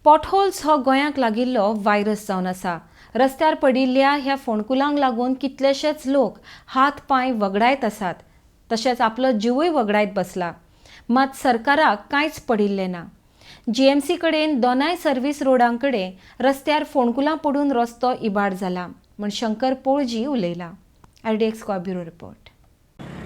Potholes हो गोंयाक लागिल्लो व्हायरस जावन आसा. रस्त्यार पडिल्ल्या ह्या फोंडकुलांक लागून कितलेशेच लोक हात पांय वगडायत आसात, तशेंच आपलो जिवूय वगडायत बसला. मात सरकाराक कांयच पडिल्लें ना. जीएमसी कडेन दोनाय सर्वीस रोडां कडेन रस्त्यार फोंडकुलां पडून रस्तो इबाड जाला म्हूण शंकर पोळजी उलयला. RDX Goa bureau report.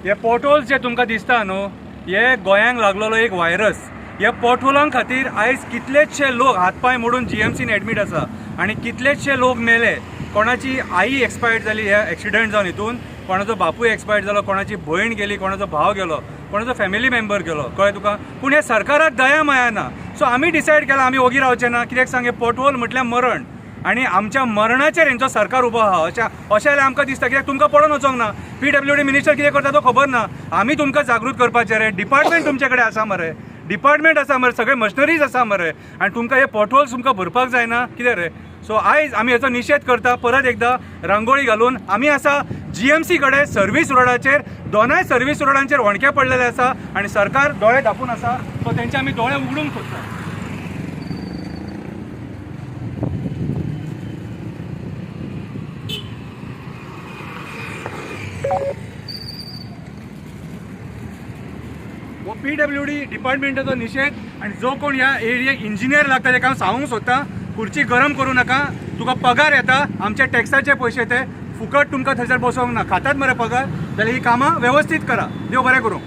हे पोटहोल्स जे तुमकां दिसता न्हू, हे गोंयांक लागलेलो एक व्हायरस. ह्या पोटहोलां खातीर आयज कितलेचशे लोक हात पांय मोडून जीएमसीन एडमीट आसा आनी कितलेचशे लोक मेले. कोणाची आई एक्सपायर्ड जाली ह्या एक्सिडंट जावन, हितून कोणाचो बापूय एक्सपायर्ड जालो, कोणाची भयण गेली, कोणाचो भाव गेलो, कोणाचो फॅमिली मेंबर गेलो, कळ्ळें तुका? पूण ह्या सरकाराक दया माया ना. सो आमी डिसायड केलां, आमी ओगी रावचे ना. कित्याक सांग, हे पोटहोल म्हटल्यार मरण आनी आमच्या मरणाचेर हेंचो सरकार उबो आहा अशें अशें जाल्यार आमकां दिसता. कित्याक तुमकां पडोन वचोंक ना. पीडब्ल्यूडी मिनिस्टर कितें करता तो खबर ना. आमी तुमकां जागृत करपाचें रे. डिपार्टमेंट तुमचे कडेन आसा मरे, डिपार्टमेंट आसा मरे, सगळे मशिनरीज आसा मरे, आनी तुमकां हे पोटहोल्स तुमकां भरपाक जायना कितें रे? सो आयज आमी हेचो निशेध करता. परत एकदां रांगोळी घालून आमी आसा जीएमसी कडेन सर्वीस रोडाचेर. दोनाय सर्वीस रोडांचेर होणके पडलेले आसा आनी सरकार दोळे धापून आसा. सो तेंचे आमी दोळे उगडूंक सोदता. हो पीडब्ल्यूडी डिपार्टमेंटाचो निशेध. आनी जो कोण ह्या एरियेक इंजिनियर लागता तेका हांव सांगूंक सोदता, खुर्ची गरम करूं नाका. तुका पगार येता, आमचे टॅक्साचे पयशे ते फुकट तुमकां थंयसर बसोवंक ना. खातात मरे पगार, जाल्यार ही कामां वेवस्थीत करा. देव बरें करूं.